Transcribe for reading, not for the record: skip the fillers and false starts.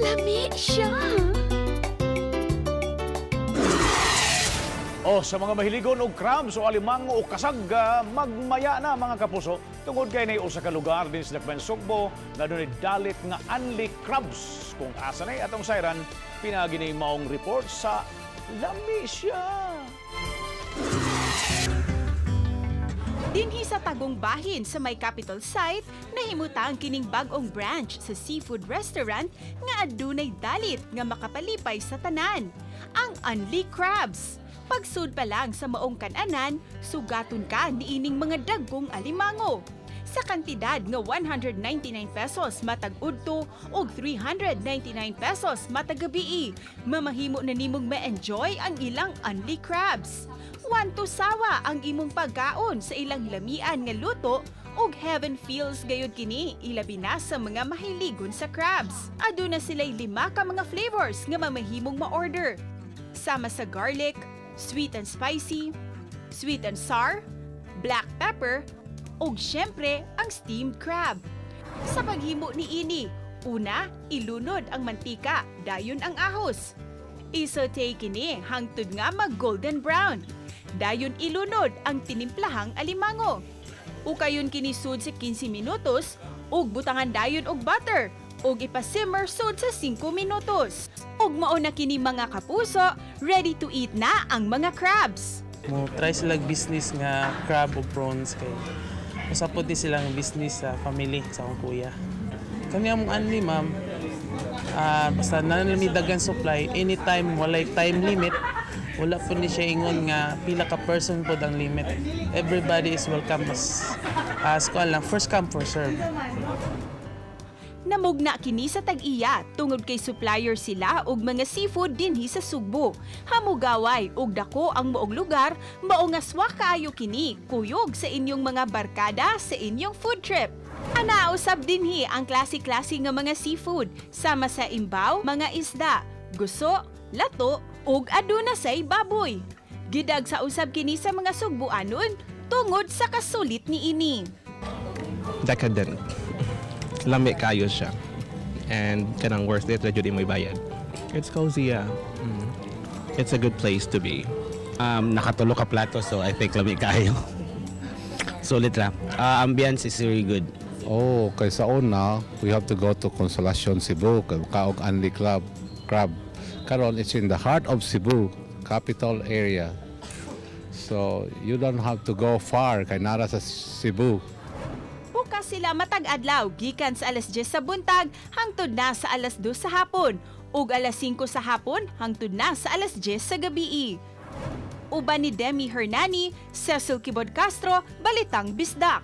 Lami siya. O sa mga mahiligon og crabs o alimango o kasag, magmaya na, mga kapuso, tungod kay nay usa ka lugar din sa Dakbayan Sugbo nga dunay dalit nga unli crabs. Kung asa nay atong sayran, pinaagi ni maong report sa Lami siya. Dinhi sa Tagong Bahin sa may Capitol site, nahimutang kining bag-ong branch sa seafood restaurant nga adunay dalit nga makapalipay sa tanan, ang Unli Crabs. Pagsud pa lang sa maong kananan, sugaton ka niining mga dagkong alimango. Sa kantidad nga 199 pesos matag udto ug 399 pesos matag gabii, mamahimo na nimong ma-enjoy ang ilang Unli Crabs. One to sawa ang imong pagkaon sa ilang lamian nga luto ug heaven feels gayud kini, ilabi na sa mga mahiligon sa crabs. Aduna sila'y 5 ka mga flavors nga mamahimong ma-order. Sama sa garlic, sweet and spicy, sweet and sour, black pepper, ug syempre ang steamed crab. Sa paghimo ni ini, una, ilunod ang mantika, dayon ang ahos. I-saute kini hangtod nga mag golden brown. Dayon ilunod ang tinimplahang alimango. Ukayon kini sud sa 15 minutos ug butangan dayon og butter ug ipa-simmer sud sa 5 minutos. Ug mao na kini, mga kapuso, ready to eat na ang mga crabs. Mo try sila business nga crab o prawns kay usa pod ni silang business sa family sa akong kuya. Kani among unli, ma'am, basta naa mi dagan supply, anytime, walay time limit, wala po ni siya ingon nga pila ka person pod ang limit. Everybody is welcome as kuan lang, first come, first serve. Namugna kini sa tag-iya tungod kay supplier sila og mga seafood dinhi sa Sugbo. Hamugaway og dako ang maong lugar, mao nga swak kaayo kini kuyog sa inyong mga barkada sa inyong food trip. Ana usab dinhi ang klase-klase nga mga seafood sama sa imbaw, mga isda, guso, lato ug aduna say baboy. Gidag sa usab kini sa mga Sugbuanon tungod sa kasulit niini. Decadent. Lami kayo siya. And kanang worth it ra jud imo ibayad. It's cozy, yeah. It's a good place to be. Nakatulo ka plato, so I think lami kayo. Sulit ra. Ambience is really good. Oh, kay sa una, we have to go to Consolacion, Cebu, kay kaog Unli Club, Crab. Karon, it's in the heart of Cebu, capital area. So, you don't have to go far kay nara sa Cebu. Bukas sila matag adlaw gikan sa alas 10 sa buntag hangtod na sa alas 2 sa hapon ug alas 5 sa hapon hangtod na sa alas 10 sa gabii. Uban ni Demi Hernani, Cecil Kibod Castro, Balitang Bisdak.